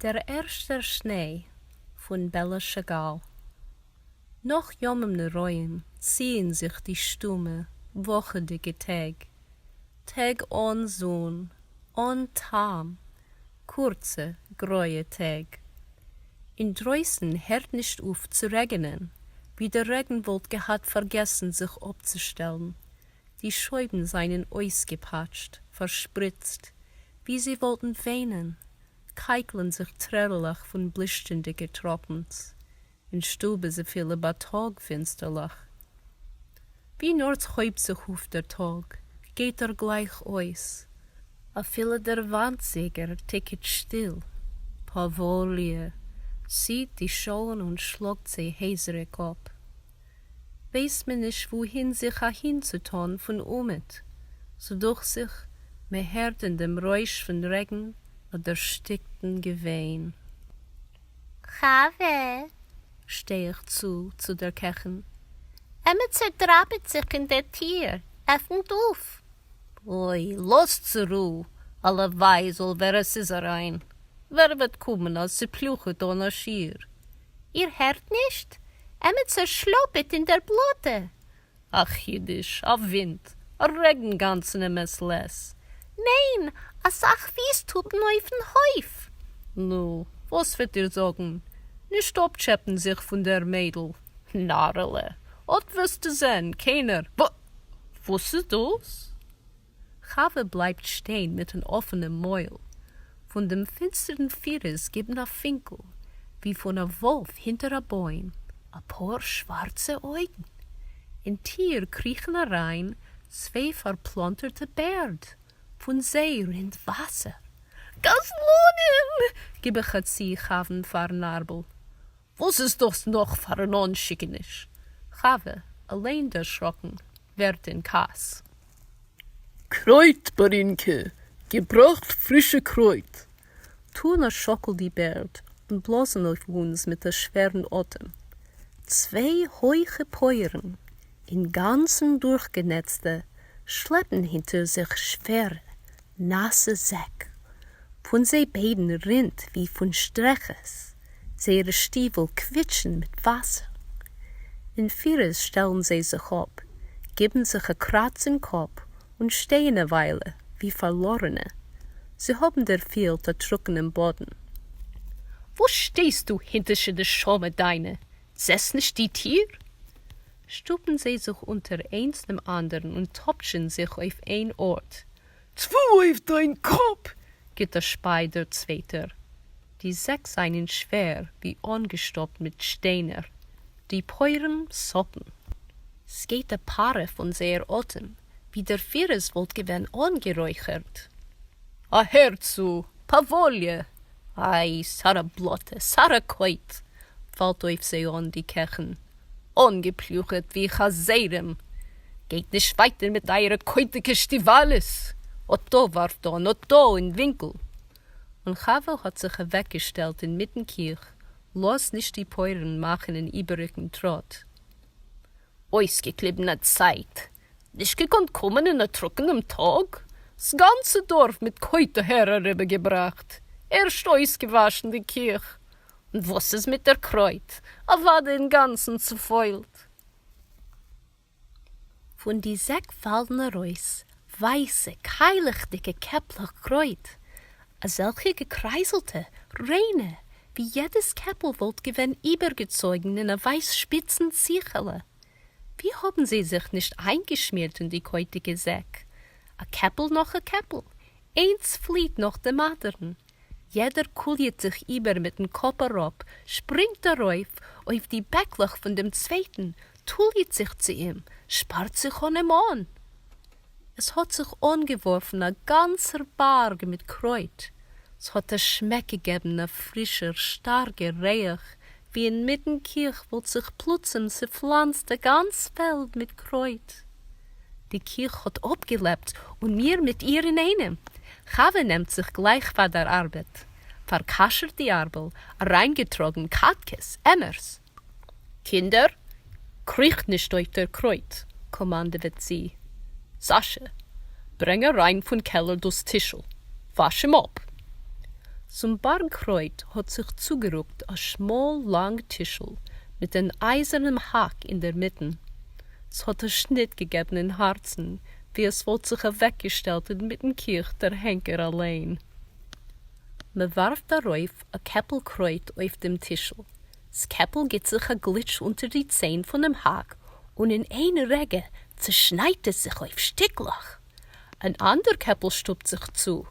דער ערשטער שניי פון בעלא שאגאל. נאך ימים נוראים ציען זיך די שטומע, וואכעדיגע טעג. טעג אן זון, אן טעם, קורצע, גרויע טעג. אינדרויסן הערט נישט אויף צו רעגענען, ווי דער רעגן וואלט געהאט פארגעסן זיך אפצושטעלן. די שויבן זיינען אויסגעפאטשט, פארשפריצט, ווי זיי וואלטן וויינען, קייקלען זיך טרערעלעך פון בלישטשענדיקע טראפנס. אין שטוב איז אפילו בייטאג פינסטערלעך. ווי נאר ס'הויבט זיך אויף דער טאג, גייט ער גלייך אויס. אפילו דער וואנט-זייגער טיקעט שטיל, פאוואליע, ציט די שעהן און שלאגט זיי הייזעריק אפ. ווייסט מען נישט וואוהין זיך אהינצוטאן פון אומעט, ס'דוכט זיך, מען הערט אין דעם רויש פון רעגן א דערשטיקטן געוויין. חוה! שטיי איך צו צו דער קעכין. עמעצער דראפעט זיך אין דער טיר, עפנט אויף! אוי, לאז צורו, הלוואי זאל ווער עס איז אריין, ווער וועט קומען אז ס'פליוכעט אן א שיעור? איר הערט נישט? עמעצער שלאפעט אין דער בלאטע! א חידוש, א ווינט, א רעגן גאנצן מעת לעת. ניין, אסאך פיס טופן אויפן הויף. נו, וואס וועט איר זאגן? נישט אפטשעפען זיך פון דער מיידל, נארעלע, אט וועסטו זען, קיינער, וואס איז דאס? חוה בלייבט שטיין מיט אן אפענעם מויל. פון דעם פינסטערן פירות גיבן א פינקל, ווי פון א וואלף הינטער א בוים, א פאר שווארצע אויגן. אין טיר קריכן אריין צוויי פארפלאנטערטע בערד, פון זיי רינט וואסער. גזלנים! גיב איך א צי חוה'ן פארן ארבל. וואס איז דאס נאך פאר אן אנשיקעניש? חוה, אליין דערשראקן, ווערט אין כעס. קרויט, בארינקע! געבראכט פרישע קרויט! טוען א שאקל די בערד און בלאזן אויף אונז מיט א שווערן אטעם. צוויי הויכע פויערן, אינגאנצן דורכגענעצטע, שלעפן הינטער זיך שווערע, נאסע זעק. פון זיי ביידן רינט ווי פון שטרעכעס, זייערע שטיוול קוויטשען מיט וואסער. אין פירות שטעלן זיי זיך אפ, גיבן זיך א קראץ אין קאפ און שטייען א וויילע ווי פארלארענע. זיי האבן דערפילט א טרוקענעם באדן. וואס שטייסטו, הינטישע נשמה דיינע, זעסט נישט די טיר? שטופן זיי זיך אונטער איינס דעם אנדערן און טאפטשען זיך אויף איין ארט. טפו אויף דיין קאפ! גיט א שפיי דער צווייטער. די זעק זיינען שווער ווי אנגעשטאפט מיט שטיינער. די פויערן סאפן. ס'גייט א פארע פון זייער אטעם, ווי דער פירות וואלט געווען אנגערויכערט. אהערצו, פאוואליע! איי, סארא בלאטע, סארא קויט! פאלט אויף זיי אן די קעכין, אנגעפליוכעט ווי חזירים! גייט נישט ווייטער מיט אייערע קויטיגע שטיוואלעס! אט דא ווארפט אן, אט דא אין ווינקל! און חוה האט זיך אוועקגעשטעלט אינמיטן קיך, לאזט נישט די פויערן מאכן אן איבעריגן טראט. אויסגעקליבן א צייט, נישט געקאנט קומען אין א טרוקענעם טאג, ס'גאנצע דארף מיט קויט אהער אריבערגעבראכט, ערשט אויסגעוואשן די קיך, און וואס איז מיט דער קרויט, אוודאי אינגאנצן צופוילט. פון די זעק פאלן ארויס ווייסע, קיילעכדיגע קעפלעך קרויט, אזעלכע געקרייזלטע, ריינע, ווי יעדעס קעפל וואלט געווען איבערגעצויגן אין א ווייס שפיצן ציכעלע. ווי האבן זיי זיך נישט איינגעשמירט אין די קויטיגע זעק? א קעפל נאך א קעפל, איינס פליט נאך דעם אנדערן, יעדער קוליעט זיך איבער מיטן קאפ אראפ, שפרינגט ארויף אויף די בעקלעך פון דעם צווייטן, טוליעט זיך צו אים, שפארט זיך אן אים אן. עס האט זיך אנגעווארפן א גאנצער בארג מיט קרויט, ס'האט א שמעק געגעבן א פרישער שטארקער ריח, ווי אינמיטן קיך וואלט זיך פלוצים צעפלאנצט א גאנץ פעלד מיט קרויט. די קיך האט אפגעלעבט און מיר מיט איר אינאיינעם. חוה נעמט זיך גלייך פאר דער ארבעט. פארקאשערט די ארבל, אריינגעטראגן קאטקעס, עמערס. קינדער, קריכט נישט אויף דער קרויט! קאמאנדעוועט זי. סאשע, ברענג אריין פון קעלער דאס טישל, וואש אים אפ! צום באַרג קרױט האָט זיך צוגערוקט אַ שמאָל לאַנג טישל מיט אַן אײַזערנעם האַק אין דער מיטן. ס'האָט אַ שניט געגעבן אין האַרצן, װי עס װאָלט זיך אַװעקגעשטעלט אין מיטן קיך דער הענקער אַלײן. מע װאַרפֿט אַרױף אַ קעפּל קרױט אױף דעם טישל, ס'קעפּל גיט זיך אַ גליטש אונטער די צײן פֿונעם האַק און אין אײן רגע צעשנײַדט עס זיך אױף שטיקלעך. אַן אַנדער קעפּל שטופּט זיך צו,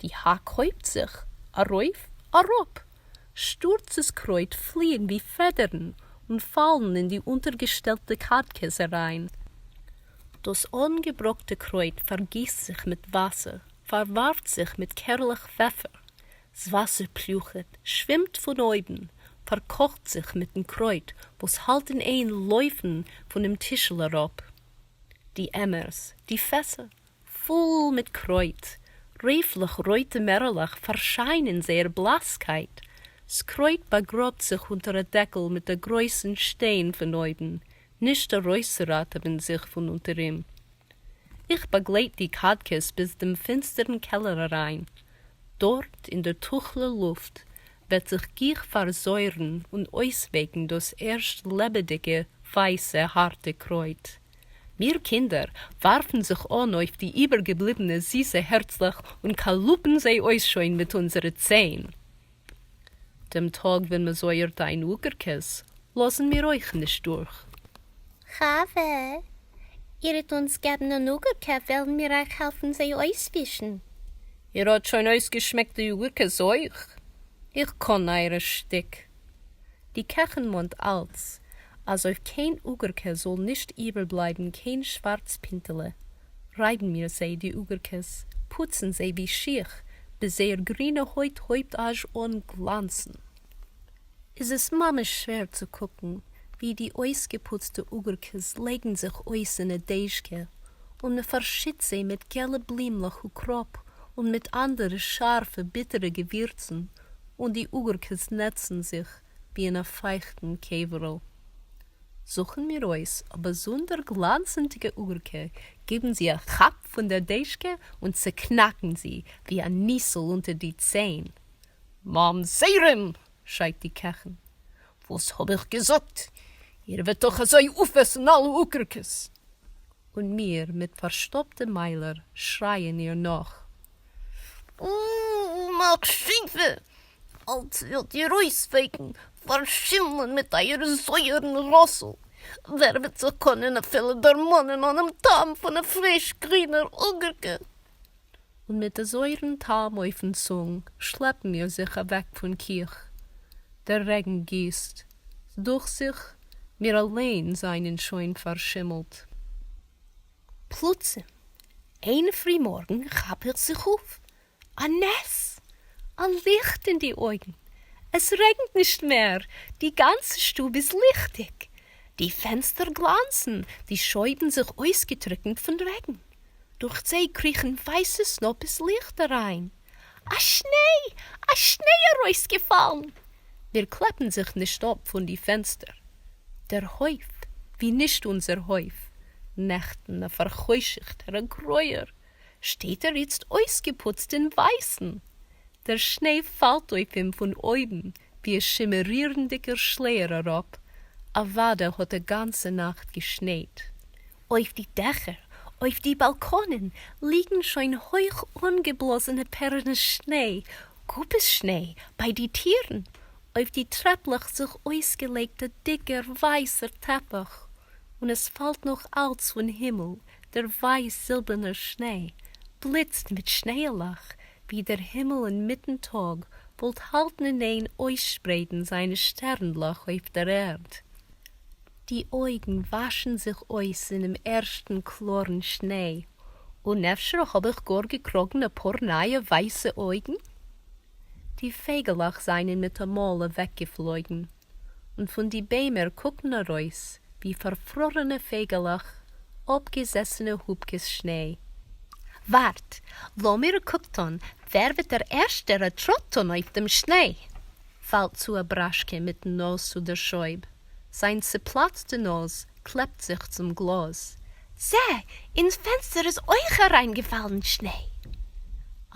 די האַק הױבט זיך, אַרױף, אַראָפּ. שטורצעס קרױט פֿליִען װי פֿעדערן און פֿאַלן אין די אונטערגעשטעלטע קאַדקעס אַרײַן. דאָס אָנגעבראָקטע קרױט פֿאַרגיסט זיך מיט װאַסער, פֿאַרװאַרפֿט זיך מיט קערלעך פֿעפֿער. ס'װאַסער פּליוכעט, שװימט פֿון אױבן, פֿאַרקאָכט זיך מיטן קרױט, װאָס האַלט אין אײן לױפֿן פֿונעם טישל אַראָפּ. די עמערס, די פֿעסער, פֿול מיט קרױט, רעפֿלעך רױטע מערעלעך פֿאַרשײנען זײער בלאַסקײט. ס'קרױט באַגראָבט זיך אונטער אַ דעקל מיט אַ גרױסן שטײן פֿון אױבן, נישט אַרױסצוראַטעװען זיך פֿון אונטער אים. איך באַגלײט די קאַדקעס ביז דעם פֿינצטערן קעלער אַרײַן. דאָרט, אין דער טוכלער לופֿט, וועט זיך גיך פֿאַרזויערן און אויסווייקן דאָס ערשט לעבעדיקע, ווײַסע, האַרטע קרויט. מיר קינדער וואַרפֿן זיך אָן אויף די איבערגעבליבענע זיסע הערצלעך און קאַלופּן זיי אויס שוין מיט אונדזערע ציין. דעם טאָג ווען מע זויערט איין אוגערקעס, לאָזן מיר אויך נישט דורך. חוה, איר 'עט אונדז געבן אַן אוגערקע, וועלן מיר אײַך העלפֿן זיי אויסווישן. איר האָט שוין אויסגעשמעקט די אוגערקעס אויך? איך קאָן אײַערע שטיק. די קעכין מאָנט אַלץ, אַז אויף קיין אוגערקע זאָל נישט איבערבלײַבן קיין שוואַרץ פּינטעלע. רײַבן מיר זיי, די אוגערקעס, פּוצן זיי ווי שיך, ביז זייער גרינע הויט הויבט אַזש אָן גלאַנצן. איז עס ממש שווער צו קוקן, ווי די אויסגעפּוצטע אוגערקעס לייגן זיך אויס אין אַ דעזשקע, און מע פֿאַרשיט זיי מיט געלע בלימלעך אוקראָפּ און מיט אַנדערע שאַרפֿע ביטערע געווירצן, און די אוגערקעס נעצן זיך, ווי אין אַ פֿײַכטן קבֿרל. זוכן מיר אויס אַ באַזונדער גלאַנצנדיקע אוגערקע, גיבן זי אַ כאַפּ פֿון דער דעזשקע און צעקנאַקן זי, ווי אַ ניסל אונטער די ציין. ממזרים! שרייט די קעכין. וואס האב איך געזאגט? איר וועט דאך אזוי אויפעסן אלע אוגערקעס! און מיר מיט פארשטאפטע מיילער שרייען איר נאך. מכשפה! אלץ ווילט איר אויסווייקן, פארשימלען מיט אייער זויערן ראסל! ווער וועט זיך קאנען אפילו דערמאנען אנעם טעם פון א פריש גרינער אוגערקע? און מיט אַ זויערן טעם אויפֿן צונג שלעפּן מיר זיך אַוועק פֿון קיך. דער רעגן גיסט. ס'דוכט זיך, מיר אַליין זײַנען שוין פֿאַרשימלט. פּלוצעם, איין פֿרימאָרגן כאַפּ איך זיך אויף. אַ נס! אַ ליכט אין די אויגן! עס רעגנט נישט מער! די גאַנצע שטוב איז ליכטיק! די פֿענצטער גלאַנצן, די שויבן זיך אויסגעטריקנט פֿון רעגן. דורך זיי קריכן ווייסע סנאפעס ליכט אריין. א שניי! א שניי ארויסגעפאלן! מיר קלעפן זיך נישט אפ פון די פענסטער. דער הויף, ווי נישט אונזער הויף, נעכטן א פאר'חושכ'טער א גרויער, שטייט ער איצט אויסגעפוצט אין ווייסן. דער שניי פאלט אויף אים פון אויבן ווי א שימערירנדיגער שלייער אראפ, אוודאי האט א גאנצע נאכט געשנייט. אויף די דעכער, אויף די באלקאנען ליגן שוין הויך אנגעבלאזענע פערענעס שניי, קופעס שניי ביי די טירן, אויף די טרעפלעך זיך אויסגעלייגט א דיקער ווייסער טעפעך, און עס פאלט נאך אלץ פון הימל דער ווייס-זילבערנער שניי, בליצט מיט שנייעלעך, ווי דער הימל אין מיטן טאג וואלט האלטן אין איין אויסשפרייטן זיינע שטערנדלעך אויף דער ערד. די אויגן וואשן זיך אויס אינעם ערשטן קלארן שניי, און אפשר האב איך גאר געקראגן אפאר נייע ווייסע אויגן? די פייגעלעך זיינען מיטאמאל אוועקגעפלויגן, און פון די ביימער קוקן ארויס, ווי פארפרארענע פייגעלעך, אפגעזעסענע הופקעס שניי. ווארט, לאמיר א קוק טאן ווער וועט דער ערשטער א טראט טאן אויף דעם שניי! פאלט צו אבראשקע מיטן נאז צו דער שויב. זיין צעפלאצטע נאז קלעפט זיך צום גלאז. זע, אין פענסטער איז אויך אריינגעפאלן שניי!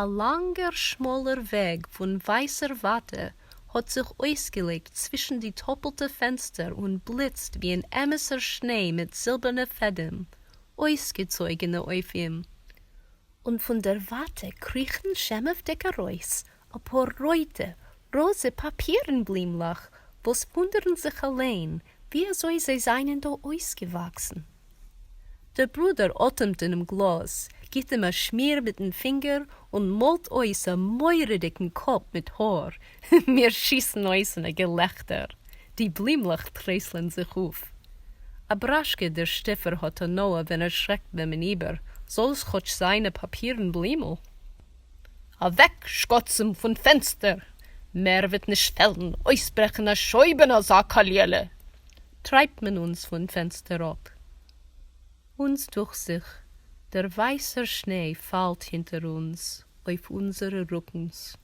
אַ לאַנגער שמאָלער וועג פֿון ווײַסער וואַטע האָט זיך אויסגעלייגט צווישן די טאָפּלטע פֿענצטער און בליצט ווי אַן אמתער שניי מיט זילבערנע פֿעדעם, אויסגעצויגענע אויף אים. און פֿון דער וואַטע קריכן שעמעוודיק אַרויס אַ פּאָר רויטע, ראָזע פּאַפּירן-בלימלעך, וואָס וווּנדערן זיך אַליין, ווי אַזוי זיי זײַנען דאָ אויסגעוואַקסן. דער ברודער אָטעמט אינעם גלאָז, גיט אים אַ שמיר מיטן פֿינגער און מאָלט אויס אַ מוראדיקן קאָפּ מיט האָר. מיר שיסן אויס אין אַ געלעכטער. די בלימלעך טרייסלען זיך אויף. אַבראַשקע דער שטיפֿער האָט הנאה ווען ער שרעקט וועמען איבער, זאָל עס כאָטש זײַן אַ פּאַפּירן בלימל. אַוועק, שקצים, פֿון פֿענצטער! מער וועט נישט פֿעלן אויסברעכן אַ שויב אין אַזאַ קאַליעלע! טרײַבט מען אונדז פֿון פֿענצטער אָפּ. אונדז דוכט זיך, דער ווײַסער שניי פֿאַלט הינטער אונדז אויף אונדזערע רוקנס.